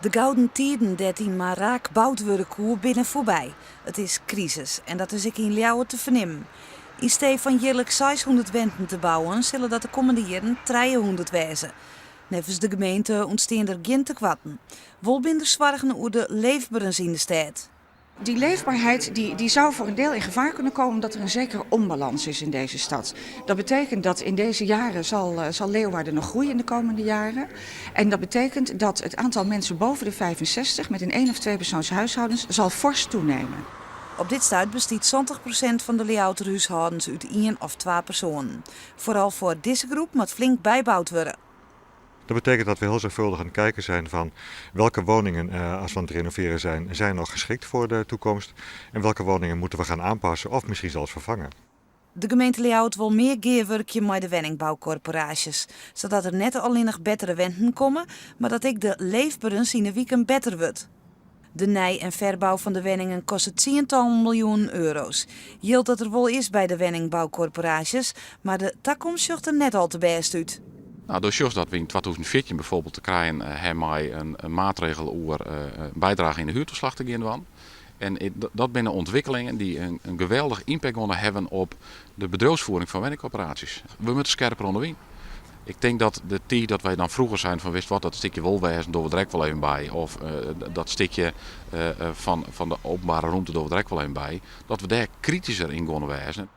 De gouden tiden dêr't yn mar raak boud wurde koe, binne foarby. It is krisis en dat is ek yn Ljouwert te fernimmen. Yn stee fan jierliks 600 wenten te bouwen, sille dat de kommende jierren 300 wêze. Neffens de gemeente ûntstean der gjin tekoarten. Wol binne der soargen oer de leefberens yn de stêd. Die leefbaarheid die, die zou voor een deel in gevaar kunnen komen omdat er een zekere onbalans is in deze stad. Dat betekent dat in deze jaren zal, zal Leeuwarden nog groeien in de komende jaren. En dat betekent dat het aantal mensen boven de 65 met een één of twee persoons huishoudens zal fors toenemen. Op dit stuit bestiet 70% fan de Ljouwerter húshâldens út ien of twa persoanen. Foaral foar dizze groep moat flink byboud wurde. Dat betekent dat we heel zorgvuldig aan het kijken zijn van welke woningen, als we aan het renoveren zijn, zijn nog geschikt voor de toekomst. En welke woningen moeten we gaan aanpassen of misschien zelfs vervangen. De gemeente Ljouwert wol mear gearwurkje mei de wenningboukorporaasjes, sadat der net allinnich bettere wenten komme, mar dat ek de leefberens yn de wiken better wurdt. De nij en ferbou fan de wenningen kostet tsientallen miljoenen euro's. Jild dat der wol is by de wenningboukorporaasjes, mar de takomst sjocht der net al te bêst út. No, do sjochst dat we yn 2014 bijvoorbeeld te krijen ha mei in maatregel oer in bydrage yn de huurtoeslag te gean dwaan. En dat binne ûntwikkelingen dy't in geweldich ympakt geane hawwe op de bedriuwsfiering fan wenningkorporaasjes. We moatte skerper oan de wyn. Ik tink dat de tiid dat wy dan froeger seinen fan witst wat, dat stikje wolwêzen dogge we der ek wol even by. Of dat stikje fan de openbare romte dogge we der ek wol even by. Dat we dêr kritysker yn geane wêze.